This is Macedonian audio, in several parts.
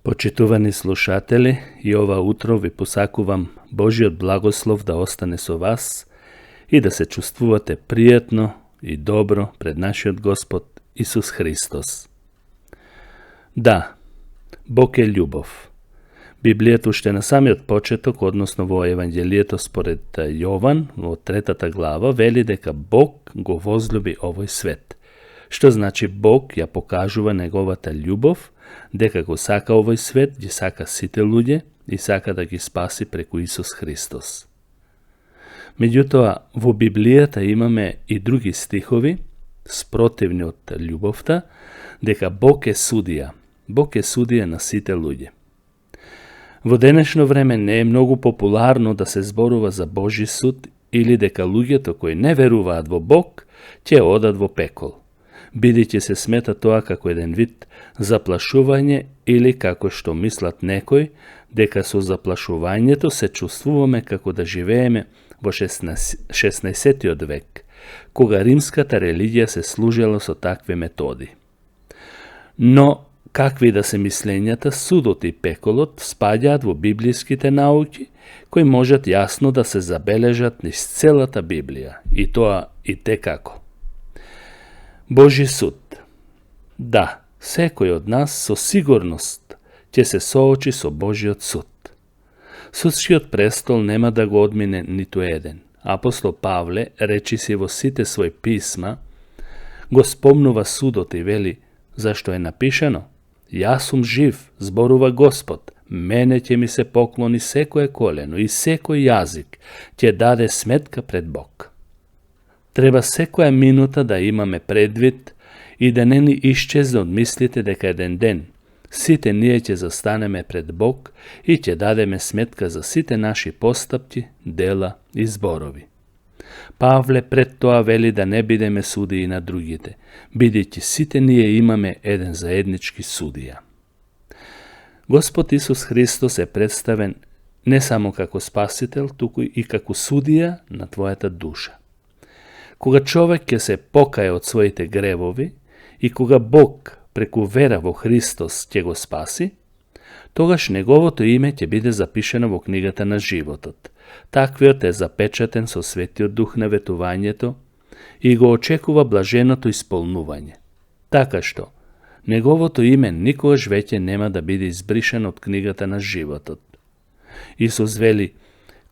Почитувани слушатели, и ова утро ви посакувам Божиот благослов да остане со вас и да се чувствувате пријатно и добро пред нашиот Господ Исус Христос. Да, Бог е љубов. Библијата уште на самиот почеток, односно во Евангелието според Јован, во 3 глава, вели дека Бог го возлюби овој свет. Што значи Бог ја покажува неговата љубов, дека го сака овој свет, ги сака сите луѓе и сака да ги спаси преку Исус Христос. Меѓутоа, во Библијата имаме и други стихови, спротивни од љубовта, дека Бог е судија. Бог е судија на сите луѓе. Во денешно време не е многу популарно да се зборува за Божи суд или дека луѓето кои не веруваат во Бог ќе одат во пекол, бидејќи се смета тоа како еден вид заплашување или како што мислат некои, дека со заплашувањето се чувствуваме како да живееме во 16 век, кога римската религија се служела со такви методи. Но, какви да се мислењата, судот и пеколот спаѓаат во библиските науки, кои можат јасно да се забележат низ целата Библија, и тоа и текако. Божи суд. Да, секој од нас со сигурност ќе се соочи со Божиот суд. Судскиот престол нема да го одмине ниту еден. Апостол Павле, речиси во сите своји писма, го спомнува судот и вели, зашто е напишано: Јас сум жив, зборува Господ, мене ќе ми се поклони секое колено и секој јазик ќе даде сметка пред Бог. Треба секоја минута да имаме предвид и да не ни исчезне од мислите дека еден ден сите ние ќе застанеме пред Бог и ќе дадеме сметка за сите наши постапки, дела и зборови. Павле пред тоа вели да не бидеме судии на другите, бидејќи сите ние имаме еден заеднички судија. Господ Исус Христос е представен не само како спасител, туку и како судија на твојата душа. Кога човек ќе се покае од своите гревови и кога Бог преку вера во Христос ќе го спаси, тогаш неговото име ќе биде запишено во книгата на животот. Таквиот е запечатен со Светиот Дух на ветувањето и го очекува блаженото исполнување. Така што, неговото име никогаш веќе нема да биде избришено од книгата на животот. Исус вели: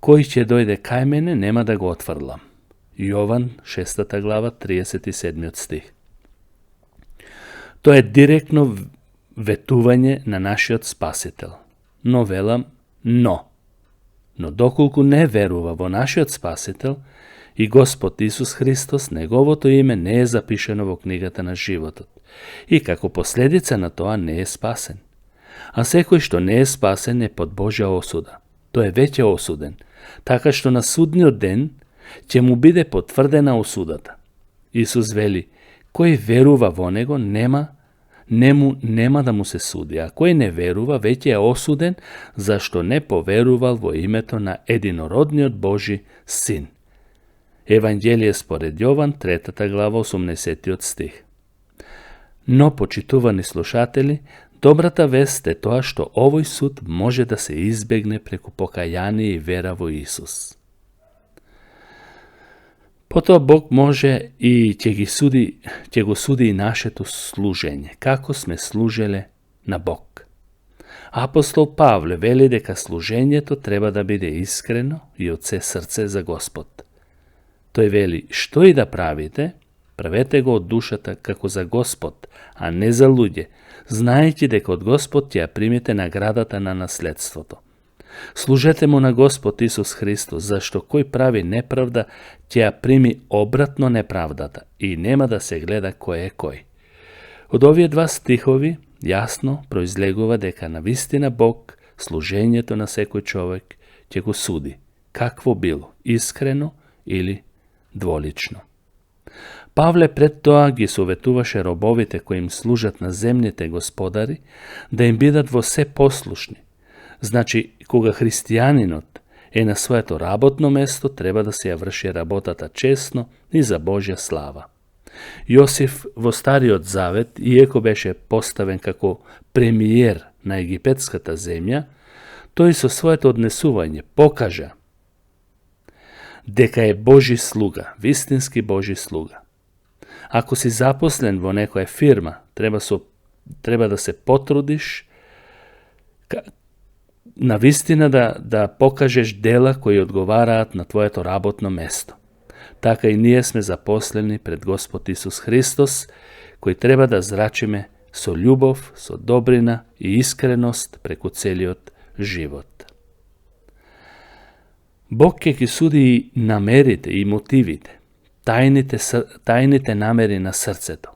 кој ќе дојде кај мене, нема да го отфрлам. Јован 6 глава 37 стих. Тоа е директно ветување на нашиот Спасител. Но велам, но доколку не верува во нашиот Спасител и Господ Исус Христос, неговото име не е запишено во книгата на животот и како последица на тоа не е спасен. А секој што не е спасен е под Божја осуда. Тој е веќе осуден, така што на судниот ден ќе му биде потврдена осудата. Исус вели: кој верува во него нема да му се суди, а кој не верува веќе е осуден, зашто не поверувал во името на единородниот Божи Син. Евангелие според Јован, 3 глава, 80 стих. Но, почитувани слушатели, добрата вест е тоа што овој суд може да се избегне преку покаяние и вера во Исус. Потоа Бог може и ќе го суди и нашето служење, како сме служеле на Бог. Апостол Павле вели дека служењето треба да биде искрено и од се срце за Господ. Тој вели: што и да правите, правете го од душата како за Господ, а не за луѓе, знаејќи дека од Господ ќе ја примите наградата на наследството. Служете му на Господ Исус Христос, зашто кој прави неправда ќе ја прими обратно неправдата и нема да се гледа кој е кој. Од овие два стихови јасно произлегува дека навистина Бог служењето на секој човек ќе го суди, какво било, искрено или дволично. Павле пред тоа ги советуваше робовите кои им служат на земните господари да им бидат во се послушни. Значи, кога христијанинот е на своето работно место, треба да се ја врши работата честно и за Божја слава. Јосиф во Стариот Завет, иеко беше поставен како премиер на египетската земја, тој со своето однесување покажа дека е Божи слуга, вистински Божи слуга. Ако си запослен во некоја фирма, треба да се потрудиш на вистина да покажеш дела кои одговараат на твоето работно место. Така и ние сме запослени пред Господ Исус Христос, кој треба да зрачиме со љубов, со добрина и искреност преку целиот живот. Бог ќе ги суди и намерите и мотивите, тајните намери на срцето.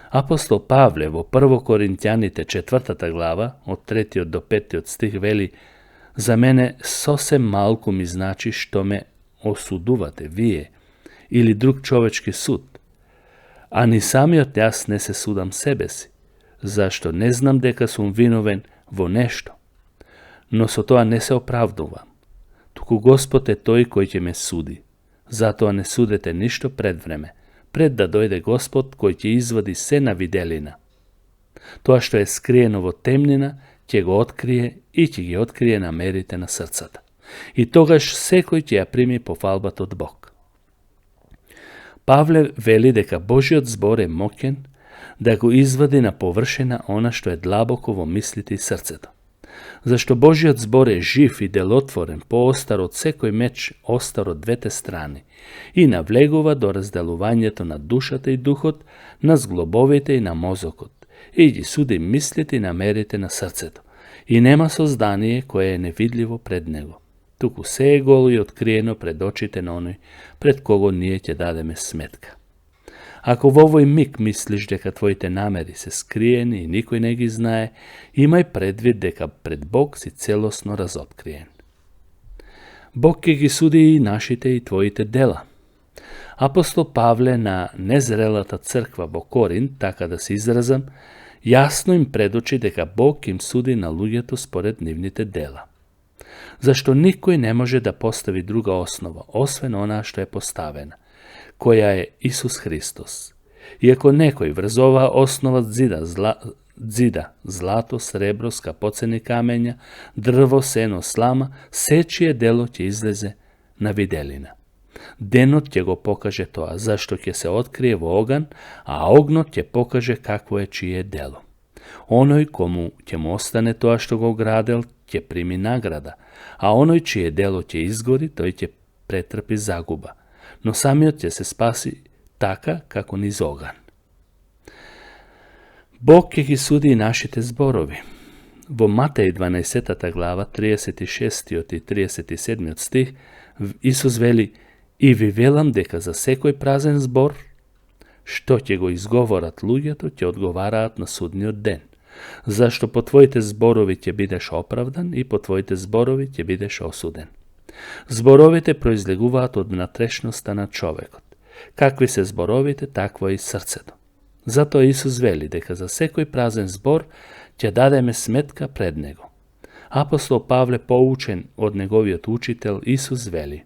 Апостол Павле во 1 Коринтјаните 4 глава, од 3 до 5 стих вели: за мене сосем малку ми значи што ме осудувате вие или друг човечки суд, а ни самиот јас не се судам себе си, зашто не знам дека сум виновен во нешто, но со тоа не се оправдувам. Туку Господ е тој кој ќе ме суди. Затоа не судете ништо пред време, пред да дојде Господ кој ќе извади се на виделина. Тоа што е скриено во темнина, ќе го открие и ќе ги открие намерите на срцата. И тогаш секој ќе ја прими пофалбата од Бог. Павле вели дека Божиот збор е моќен да го извади на површина она што е длабоко во мислите и срцето. Зашто Божиот збор е жив и делотворен, поостар од секој меч, остар од двете страни, и навлегува до разделувањето на душата и духот, на зглобовите и на мозокот, и ги суди мислите и намерите на срцето. И нема создание кое е невидливо пред него. Туку се е голо и откриено пред очите на оној пред кого ние ќе дадеме сметка. Ако во овој миг мислиш дека твоите намери се скриени и никој не ги знае, имај предвид дека пред Бог си целосно разоткриен. Бог ќе ги суди и нашите и твоите дела. Апостол Павле на незрелата црква во Коринт, така да се изразам, јасно им предочи дека Бог им суди на луѓето според нивните дела. Зашто никој не може да постави друга основа, освен онаа што е поставена, која е Исус Христос. И ако некој врз оваа основа дзида злато, сребро, скапоцени камења, дрво, сено, слама, сечие дело ќе излезе на виделина. Денот ќе го покаже тоа, зашто ќе се открие во оган, а огнот ќе покаже какво е чие дело. Оној кому ќе му остане тоа што го градел, ќе прими награда, а оној чие дело ќе изгори, тој ќе претрпи загуба, но самиот ќе се спаси така како низ оган. Бог ќе ги суди и нашите зборови. Во Матеј 12 глава, 36 и 37 стих, Исус вели: и ви велам дека за секој празен збор, што ќе го изговорат луѓето, ќе одговараат на судниот ден. Зашто по твоите зборови ќе бидеш оправдан и по твоите зборови ќе бидеш осуден. Зборовите произлегуваат од внатрешноста на човекот. Какви се зборовите, такво е и срцето. Затоа Исус вели дека за секој празен збор ќе дадеме сметка пред него. Апостол Павле, поучен од неговиот учител, Исус вели: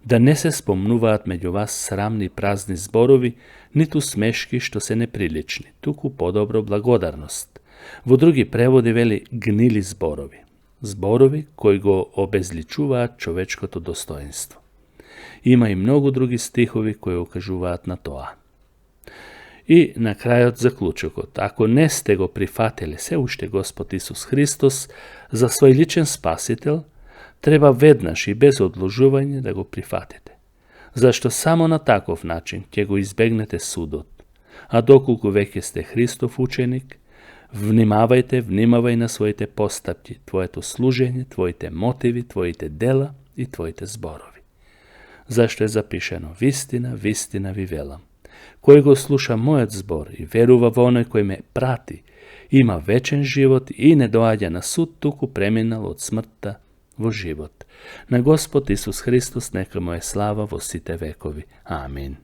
да не се спомнуваат меѓу вас срамни празни зборови, ниту смешки што се неприлични, туку подобро благодарност. Во други преводи вели гнили зборови. Зборови кои го обезличуваат човечкото достоинство. Има и многу други стихови кои укажуваат на тоа. И на крајот заклучокот: ако не сте го прифатили се уште Господ Исус Христос за свој личен спасител, треба веднаш и без одложување да го прифатите. Зашто само на таков начин ќе го избегнете судот. А доколку веќе сте Христов ученик, внимавај на своите постапки, твоето служење, твоите мотиви, твоите дела и твоите зборови. Зашто е запишено: вистина, вистина ви велам, кој го слуша мојот збор и верува во оној кој ме прати, има вечен живот и не доаѓа на суд, туку преминал од смртта во живот. На Господ Исус Христос нека му е слава во сите векови. Амин.